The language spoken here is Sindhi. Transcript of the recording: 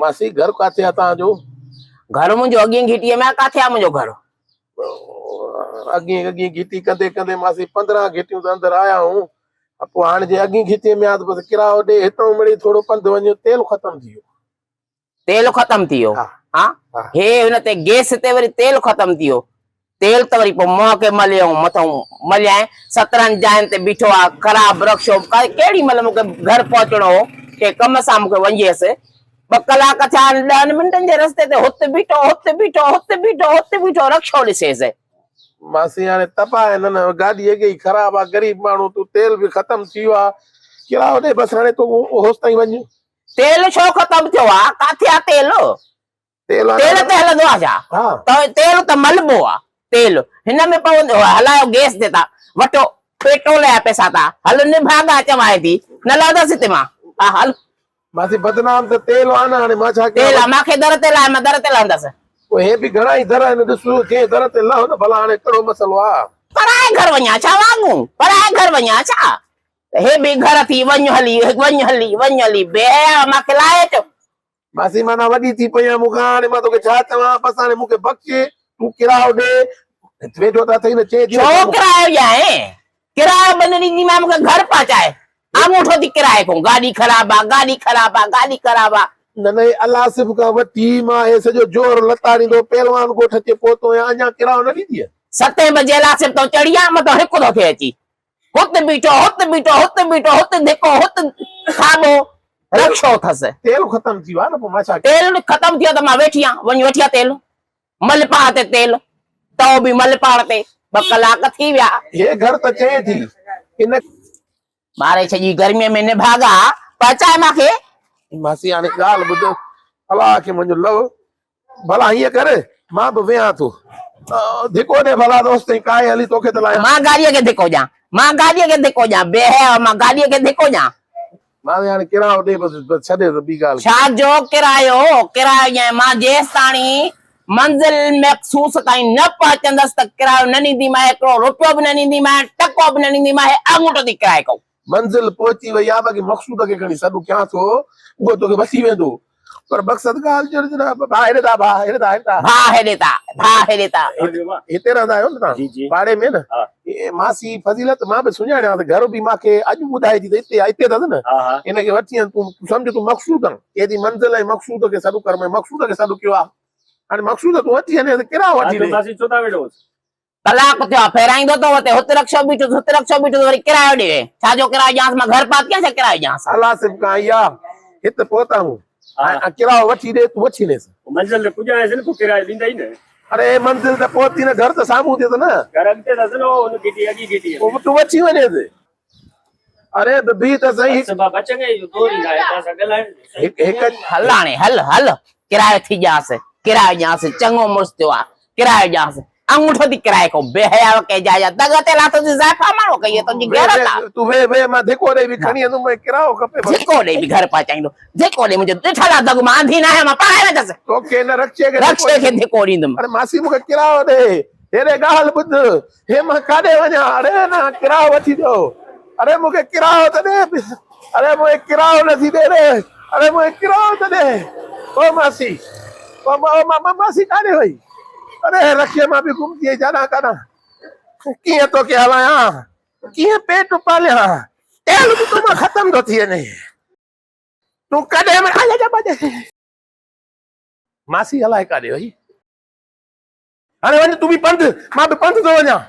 ماسي گهر ڪاٿي آ توهان جو؟ گهر منهنجو اڳين گهٽيء ۾ آ، ڪاٿي آ منهنجو گهر؟ اڳين اڳين گهٽي ڪندي ڪندي ماسي 15 گهٽيون ته اندر آيا آهيون. پوء هاڻي جي اڳين گهٽيء ۾ آ ته بس ڪرايو ڏي، هتئون مڙئي ٿورو پنڌ وڃ، تيل ختم ٿي ويو. تيل ختم ٿي ويو ها هي هن تي گيس تي وري تيل ختم ٿي ويو تيل ته وري پوء منهن کي مليو مٿئون مليائين 17 جاين تي بيٺو آ خراب رڪشو ڪهڙي مهل مون کي گهر پهچڻو هو ڪنهن ڪم سان مون کي وڃيس 2 ڪلاڪ ٿيا آهن 10 منٽن جي رستي تي هت بيٺو هت بيٺو هت بيٺو هت بيٺو رڪشو ڏسيس. ماسي هاڻي تباهه آهن نه گاڏي اڳي ئي خراب آ غريب ماڻهو تون تيل به ختم ٿي ويو آ ڪرايو ڏي بس هاڻي تون هوستائين وڃ. تيل ڇو ختم ٿيو آ؟ ڪاٿي آ تيل؟ تيل تي هلندو آ ڇا؟ تيل ته ملبو آ. تيل هن ۾ پوندو آ. هلايو گيس تي ٿا وٺو پيٽرول جا پئسا ٿا. هل نڀاڳا چوانء ٿي. نه لهندس هتي مان. ها هل. ماسي بدنام ته تيل آ نه هاڻي مان ڇا ڪيان. تيل آ مان کي در تي لاهه مان در تي لهندس. پوء هي به گهڻا ئي در آهن ڏس ڪنهن در تي لهه نه ڀلا هاڻي ڪهڙو مسئلو آ. پرائي گهر وڃان ڇا واڳون پرائي گهر وڃان ڇا. هي به گهر ٿي وڃ هلي وڃ هلي وڃ هلي بي حيا مان کي لاهي اچ. ماسي معنيٰ وڏي ٿي پئي آهين مون کان هاڻي مان توکي ڇا چوان بس هاڻي مون کي بخش تون ڪرايو ڏي ويٺو ته اٿئي نه چئي ٿي ڇو ڪرايو ڏيانء ڪرايو به نه ڏينديمانء مون کي گهر پهچائي آڱوٺو ٿي ڪرائي کون گاڏي خراب آ گاڏي خراب آ گاڏي خراب آ. نه نه هي الاسف کان وٺي مان هي سڄو جوهر لتاڙيندو پهلوان ڳوٺ اچي پهتو آهيان اڃا ڪرايو نه ڏيندينء. ستين بجي الاسف تون چڙهي آ متان هڪ ٿو ٿئي اچي. هت بيٺو، هت بيٺو، هت بيٺو، هت ڌڪو، هت کاٻو، رڪشو اٿس. تيل ختم ٿي ويو آهي نه پوء مان ڇا ڪيان؟ تيل ختم ٿي ويو ته مان ويٺي آهيان، وڃ وٺي آ تيل. مل پاڻ تي تيل، تئو به مل پاڻ تي، 2 ڪلاڪ ٿي ويا. هي گهر ته چئين ٿي، ان. ماري ڇڏي گرميء ۾ نڀاڳا، پهچائي مان کي. ماسي هاڻي ڳالهه ٻڌ، الله کي منهنجو لهه. ڀلا هيئن ڪر، مان به ويهان ٿو. ڌڪو ڏي ڀلا دوست ۽ ڪاهي هلي توکي ته لاهيان. مان گاڏيء کي ڌڪو ڏيان، مان گاڏيء کي ڌڪو ڏيان، بي حياء مان گاڏيء کي ڌڪو ڏيان. مان چيو هاڻي ڪرايو ڏي بس ڇڏي ته ٻي ڳالهه. ڇا جو ڪرايو، ڪرايو ڏيان، مان جيستاڻي منزل مخصوص تائين نه پهچندس ته ڪرايو نه ڏينديمانء، هڪڙو روپيو به نه ڏينديمانء، ٽڪو به نه ڏينديمانء، هي آڱوٺو ٿي ڪرائي کئون. منزل پهچي وئي آ باقي مقصود کي کڻي سڏ ڪيان ٿو اهو توکي وٺي ويندو پر مقصد ڳالهه جو جناب ڀاء هيڏي ٿا ڀاء هيڏي ٿا هيڏي ٿا ڀاء هيڏي ٿا ڀاء هيڏي ٿا هتي رهندا آهيو نه توهان جي جي پاڙي ۾ نه ماسي فضيلت مان به سڃاڻيان ته گهر به ماکي اڄ ٻڌائي ٿي ته هتي هتي اٿس نه ها ها ان کي وٺي وڃ تون سمجهه تون مقصود آن چئي ٿي منزل ۽ مقصود کي سڏ ڪر مين مقصود کي سڏ ڪيو آ هاڻي مقصود تون وٺي وڃ ته ڪرايو وٺي ڏي ماسي ڇو ٿا ويڙهوس ڪلاڪ ٿيو آ ڦيرائيندو ٿو وتي، هت رڪشو بيٺس، هت رڪشو بيٺس، وري ڪرايو ڏي. ڇا جو ڪرايو ڏيانس، مان گهر پاتي آهيان ڇا ڪرايو ڏيانس. الله صرف کان آئي آ، هت پهتا آهيون، ۽ ڪرايو وٺي ڏي، تون وٺي وڃيس. منزل تي پڄايس نه، پوء ڪرايو ڏيندئي نه. اڙي منزل تي پهتي نه، گهر ته سامهون ٿئيس نه. گهر اڳتي اٿس نه، ان گهٽي اڳي گهٽي ۾. پوء تون وٺي وڃيس. اڙي به بيهه ته سهي. بس بابا چڱي جو دوري ناهي، توهان سان ڳالهائڻ ڏي سهي. هڪ. هل هاڻي هل هل، ڪرايو ٿي ڏيانس، ڪرايو ڏيانس، چڱو مڙس ٿيو آ، ڪرايو ڏيانس. آڱوٺو ٿي ڪرائي کئون، بي حياء ڪنهن جاء جا دڳ تي لاٿو ٿي زائفا ماڻهو ڪئي تنهنجي غيرت آ. تون ويهه ويهه مان ڌڪو ڏئي به کڻي ايندم مون کي ڪرايو کپي بس. ڌڪو ڏئي به گهر پهچائيندو، ڌڪو ڏئي منهنجو ڏٺل آ دڳ مان انڌي ناهيان مان پاڻ ويندس. توکي نه رڪشي کي ڌڪو رڪشي کي ڌڪو ڏيندم. اڙي ماسي مون کي ڪرايو ڏي. هيڏي ڳالهه ٻڌ، هي مان ڪاڏي وڃان؟ اڙي نه ڪرايو وٺي ڏيو. اڙي مون کي ڪرايو ته ڏي. اڙي مون کي ڪرايو نه ٿي ڏي ري. اڙي مون کي ڪرايو ته ڏي. او ماسي، او او ماسي ڪاڏي وئي؟ اڙي رڪشي مان به گم ٿي وئي جاڏان ڪاڏان. ڪيئن توکي هلايان، ڪيئن پيٽ پاليان. تيل به تو مان ختم ٿو ٿي وڃي. تون ڪڏهن به ماسي الائي ڪاڏي وئي. هاڻي وڃ تون به پنڌ، مان به پنڌ ٿو وڃان.